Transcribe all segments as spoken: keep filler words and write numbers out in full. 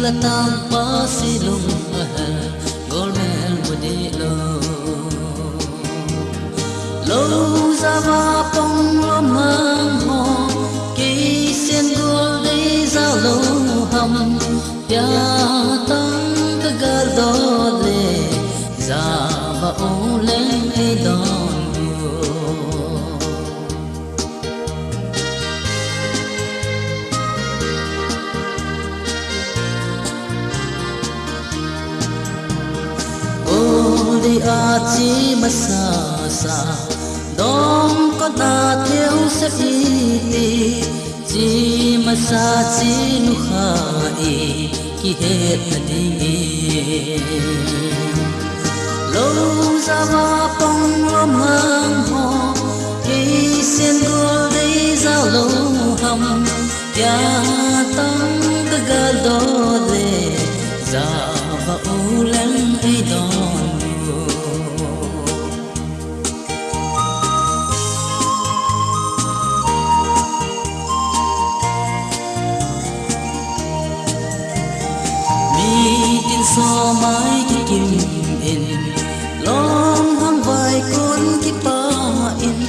Ka tangpa silung a hel, golmel mu dih lou. Lou java pong lom hang ho, kei sen gol dei jao lou ham. Tia tang ka gal dot le, java u leng ei don u. Ol dei a chi masa sa, dong ko na theu sa iti, chi masa chi nu kha i kihet na ding e. Lou java pong lom hang ho, kei sen gol dei jao lou ham. Tia tang ka gal dot le, java u leng ei don u. Mitin somai kikim in, long hang vai kun kipa in,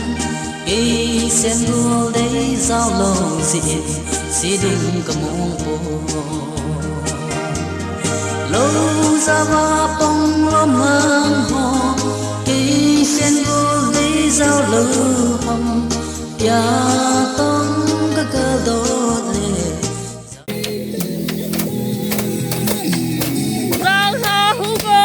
ei sen gol dei jao lou si in, si ding ka mong po. Lou java pong lom hang ho, kei sen gol dei jao lou ham. Tia tang ka gal dot le. Jao lou hu go.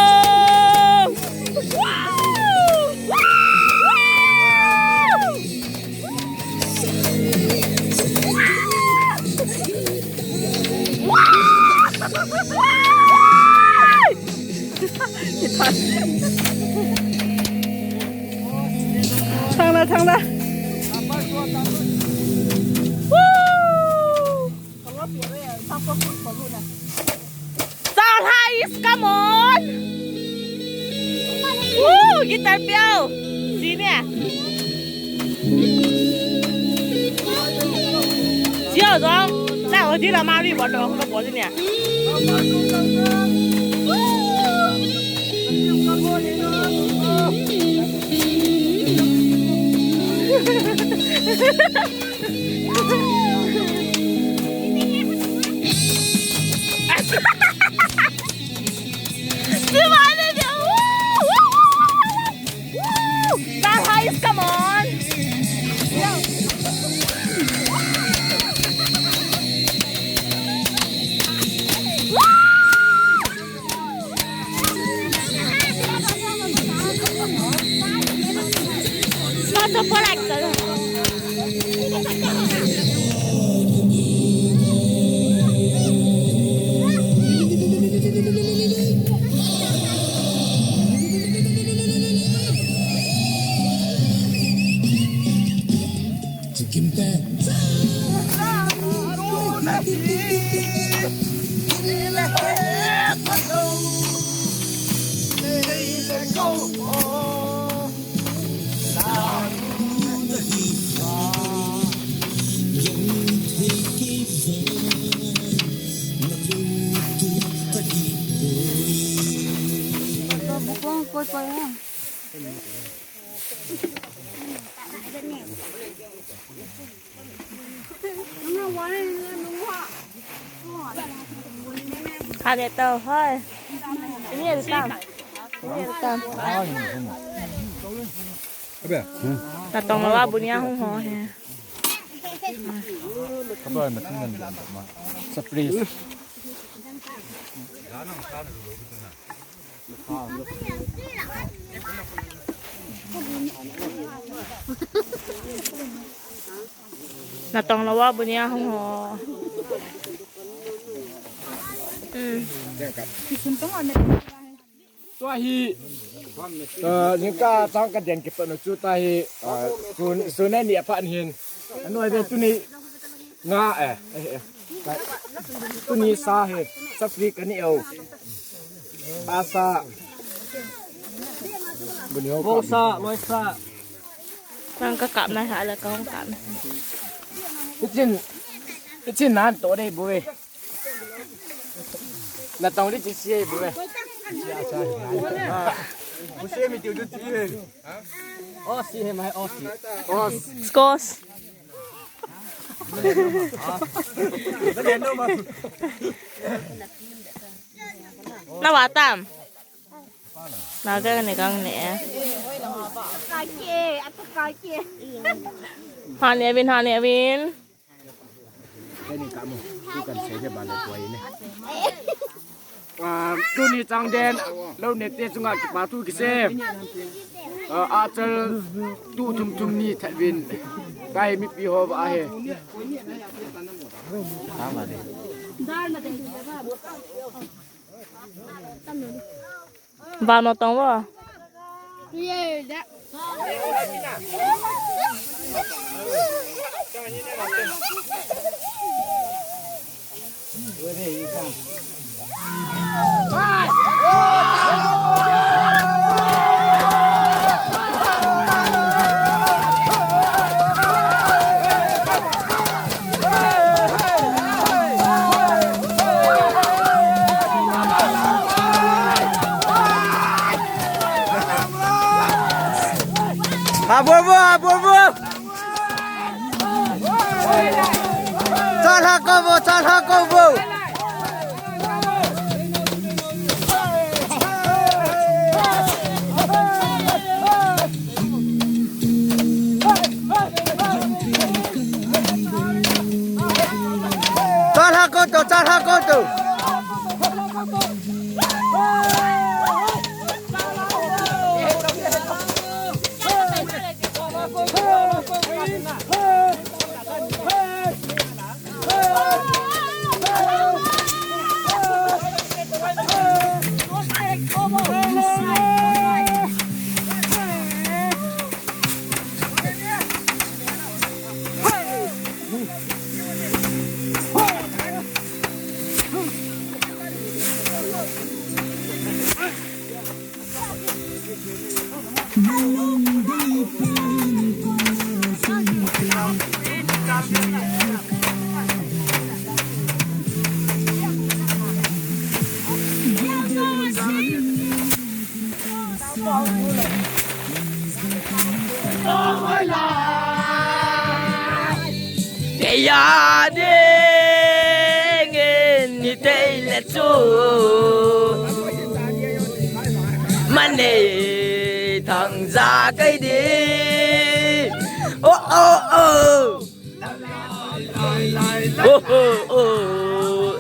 Thang da, thang da. Woo! Sir Hais, come on! Woo! Guitar piao! Senior! Sio dong! Lai, odi la mari bo dong, ka bo senior! Woo! Guys, come on. Kha le to hoi. Ni le tam. Ni le tam. Natong lou a bu nia hung ho he. Surprise. Natong lou a bu nia hung ho. Hmm. Tua hi, ah, jingkah chang ka den kipatna chu tua hi, ah, sun, sun ani apha hin. Anoi ve tuni nga, eh, eh, eh. Tuni sa hi, sa free kani o. Asa. Buni ho sa, noi sa. Nang ka kap na ha la ka hong kap. Ichin, ichin nan to dei bu e. Natong di chi si bu ve. Bu si mi tiu du chi ve. O si he mai o si. O. Scores. Na wa tam. Na ka ne kang ne. Ha ne vin, ha ne vin. Ah, tuni chang den, lo ne te chunga kipa thu kisem. Ah, achal tu thum thum ni that vin. Kai mipi ho va he. Vano tong vo. Abovo, abovo. Chalha ko vo, chalha ko vo. Chalha ko to, chalha ko to. Kei a dingin i tei le chu. Manei thang za kai di. Oh, oh, oh. Oh, oh, oh.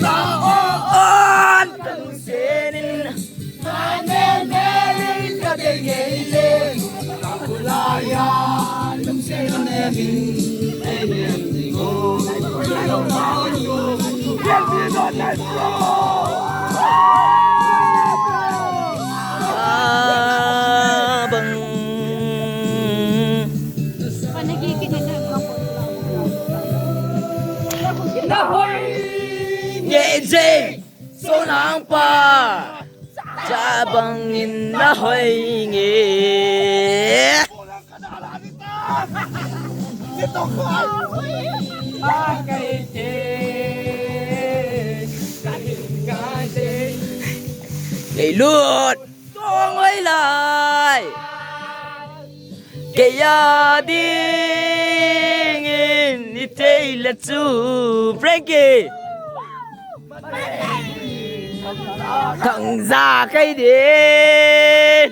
La, oh, oh. Tang senin. Nge je, so nang pa. Chabang in na hoi nge. Kei lut tong oi lai. Kei a dingin i tei le chu Frankie. Thang za kai din.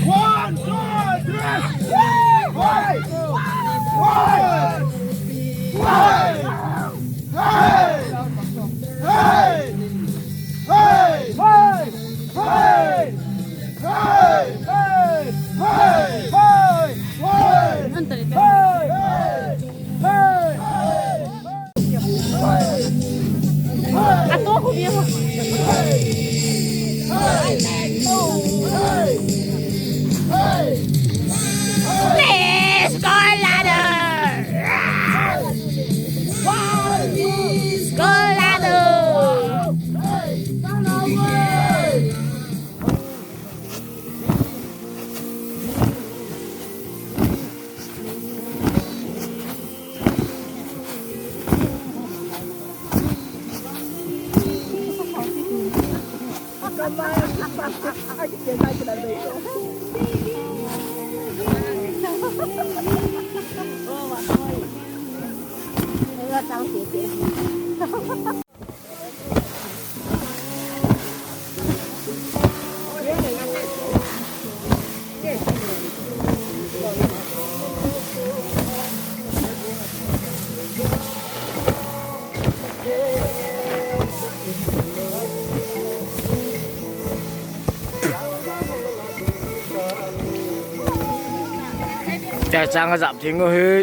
One, two, three. Hey! Hey! Hey! Please, Colorado! Please, Colorado! Cha chang a jap thing o hi.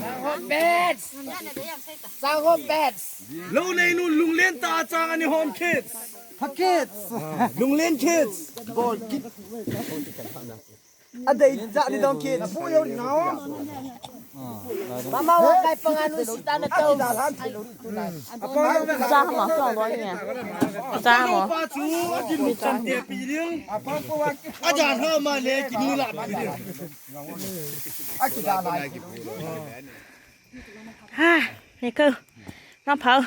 Sang hop bets. Sang hop bets. Lo nei nu lunglen ta chang ani hom kids. Ha kids. Lunglen kids. Bol kids. A dei ja ni dong kids. Pu yo ni na. Mama wa kai panga nu sita na to. Cha mo, cha mo ni. Cha mo. Pa chu a din mu chan te pi ding. A jan ha ma le ki ni la pi ding. Ha, ni ko. Nang phao.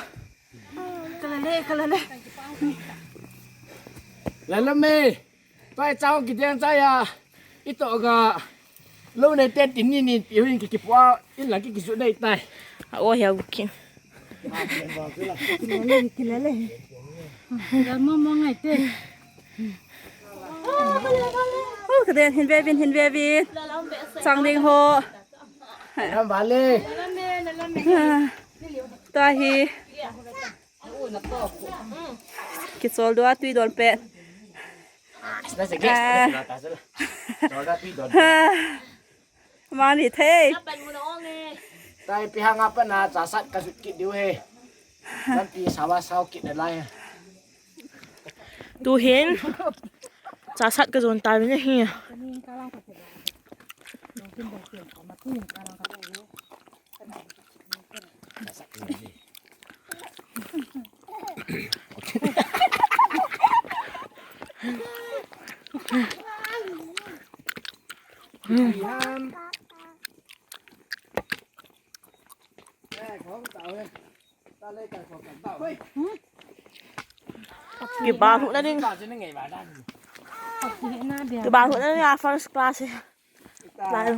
Kalale, kalale. Lala me. Pai chao ki tiang cha ya. I to ga. Lo nei te tin ni ni pi hin ki ki pua. In la ki ki su nei tai. A o hiau ki. Kilele, kilele. Kilele mo mo ngai te. Oh, ka den hin ve vin, hin ve vin. Chang ding ho. Ram vale. Ah, ta hi. Kichol dua tui don pe. Ah. Mani thei. Tai pi hanga pana cha sat ka sut kit diu he. Kan pi sawa sao kit na lai. Tu hin. Cha sat ka jon ta ni hi. Kiba hu na ding. Kiba hu na ding a first class. Lai.